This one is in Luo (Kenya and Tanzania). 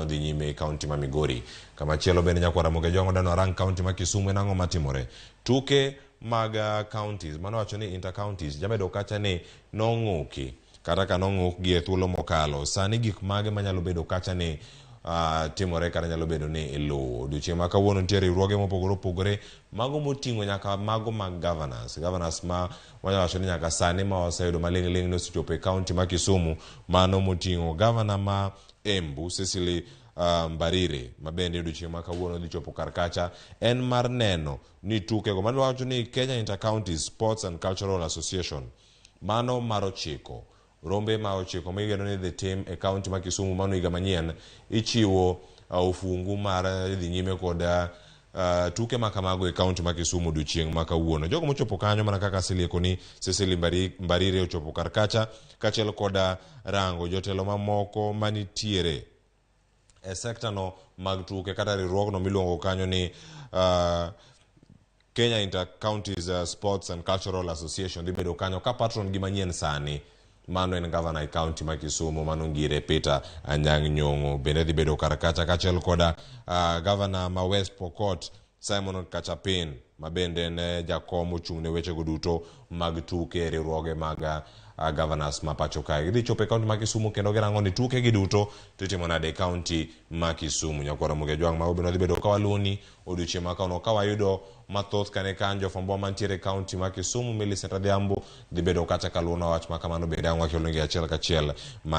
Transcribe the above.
dhi nyime e kaunti ma Migori. Kamachielo bende nyakwar Ramogi Ajwang' odano arang kaunti ma Kisumu en ang'o matimore. Tuke mag counties mano wacho ni inter counties jabedo kacha ni nong'uki kata ka nong'ukgi e thuolo mokalo sani gik mage manyalo bedo kacha ni timore kata nyalo bedo ni iluwo. Odiochieng' ma kawuono nitie riwruoge mopogore opogore mago moting'o nyaka mago mag governors. Governors ma wanyalo wacho ni nyaka sani ma waseyudo maling'ling' ni osechopo e kaunti ma Kisumu mano moting'o gavana ma Embu Cecily Mbarire ma bende odiochieng' ma kawuono dhi chopo kar kacha en mar neno ni tukego mano wacho ni Kenya Inter-County Sports and Cultural Association mano mar 9 rombe ma 9 ma igeno ni dhi tim e kaunti ma Kisumu mano higa manyien ichiwo ofungu mar dhi nyime kod tuke ma kamago e kaunti ma Kisumu odiochieng' ma kawuono. Jogo mochopo kanyo mana kaka aselieko ni Cecily Mbarire ochopo kar kacha kaachiel koda rango jotelo mamoko manitiere e sekta no mag tuke kata riwruogno miluongo kanyo ni Kenya Inter-Counties Sports and Cultural Association dhi bedo kanyo ka patron gi manyien sani mano en gavana e kaunti ma Kisumu mano Ngire Peter Anyang' Nyong'o bende dhi bedo kar kacha kaachiel koda gavana ma West Pokot Simon Kachapin ma bende en jakom ochung' ne wechego duto mag tuke e riwruoge mag governors ma pacho kae. Gidhi chopo e kaunti ma Kisumu kendo girango ni tuke gi duto to itimo nade e kaunti ma Kisumu. Nyakwar Ramogi Ajwang' mago bende wadhi bedo ka waluwoni odiochieng' ma kawuono ka wayudo mathoth kane kan jofwambo mantiere e kaunti ma Kisumu Millicent Adhiambo dhi bedo kacha kaluwonwa wach ma kamano bende ang' wakelonegi achiel kachiel.